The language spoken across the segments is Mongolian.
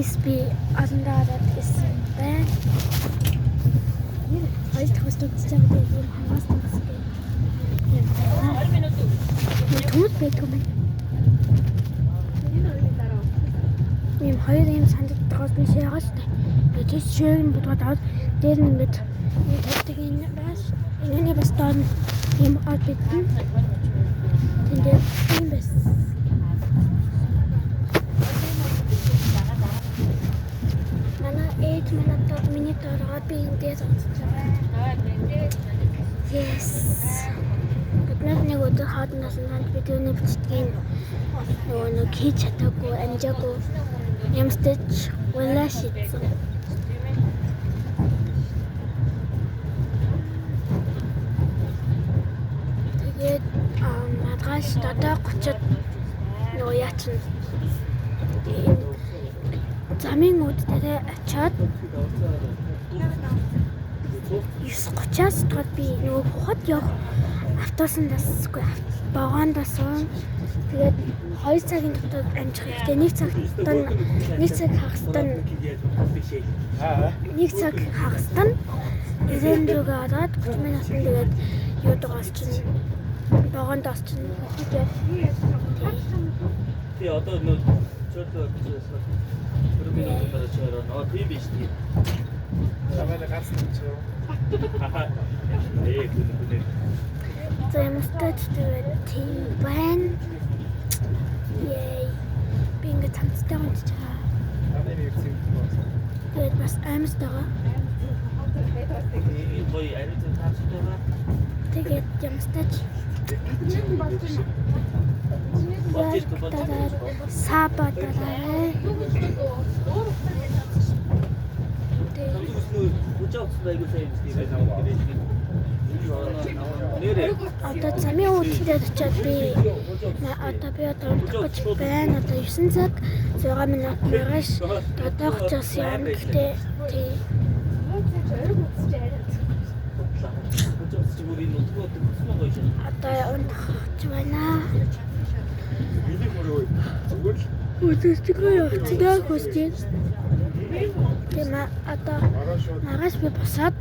Guys, би олондоо ороод ирсэн байна. Хоёр дахь бас үзэж байгаа би ийм хамаас үздэг. Юм байна. Төмөд байдаг юм. Ийм хоёр ийм сандад тоос нь шээгаа шүү дээ. Тэгээд шээг нь бодгоод аваад дээр нь ингээд ийм тавьдаг энэ бас энэний бас доор нь ийм од бидэн. Тэн дээр ийм байсан. Манай ээж манай доо миний доороо би энэ дээр унтж байгаа. Yes. Бид нар нэг өдөр хоодноос нь ханд бид өнөө бичдгийг нөгөө нэг хийж чадаагүй, амжаагүй ямстаж улаа шидсэн. Тэгээд маргааш 7:30-д нөгөө яа чинь энэ замын үд дээр очиод 9:30-аас тоод би нөгөө хухад явах автобусандаас үгүй вагондаас суун. Тэгээд 2 цагийн дотор амжих хэрэгтэй. 1 цагт нь 1 цаг хагастаа нь 1 цаг хагастаа нь 90 рүүгээ ороод 30 минутанд тэгээд юудаг олчихно. Вагонд олчихно. Хухад явах. Тий, одоо нөө чөлөө гэсэн. Өргөн дараа чөлөө. Нөө тийм биш тий. Чамайг гарсан юм чи юу? Ээ күн күн. За ямартай ч тэгээд тийм байна. Yay. Би ингээд цамцтай унтж байгаа. Намын нэг зэвд болсон. Тэгээд бас аймстайгаа. Энэ гоё ариун зэн таарчтай байгаа. Тэгээд ямартай ч лайк дараад sub дараарай. Тэгээд Зүснүү хүч авсан айгуу сайн юм тийм. Нэрээ. одоо замын үүдэлтэй очиод би одоо би одоо унтах гэж байна. Одоо 9 цаг 6 минут маргааш 7:30-аас явна. Гэхдээ тий Хүч авсан чи бүр энэ утгаа төссөн гоё шин. одоо унтах гэж байна. Миний мөрөө зүгээр л Өдөртгөө явцдаа хүсэж байна. Тийм одоо ороо шууд маргааш би босоод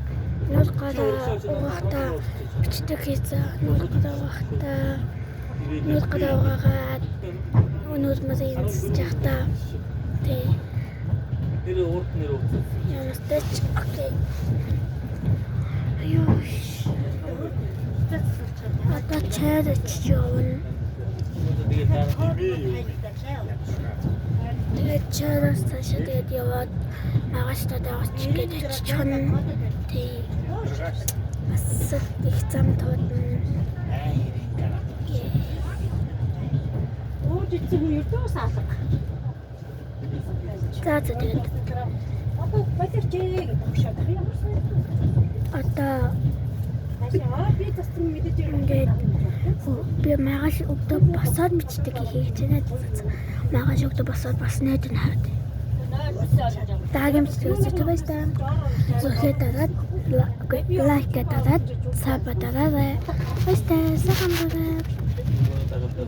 нүүр гараа угаахтаа бичдэг хийсэн. Нүүр гараа угаахтаа нүүр гараа угаагаад өнөр мөр янзж явахдаа тий Нэрээ урд нэр уцсан. ямартай ч окей. Аюу. Одоо чайр ичиж явна. Тэгээд дараа би юу? Тэгээд чайраас цаашаа тэгээд яваад маргааш тодоогоч гээд очихно. Тий. Бас их зам туудна. Ууж идсэн хүн ердөөс алга. За за тэгээд Одоо боловч гэдэг хөшөөд ямар сайн. одоо Хаашаа би тассан мэдээж ингээд би маргааш өглөө босоод мэддэг хийх гэж байна. Маргааш өглөө босоод бас найд нь хараад. Дараагийн бичлэг үзэж баярлалаа. Зүрхээ дараад лайк дараад sub дараарай. Баярлалаа. Сайхан баарай. дараа.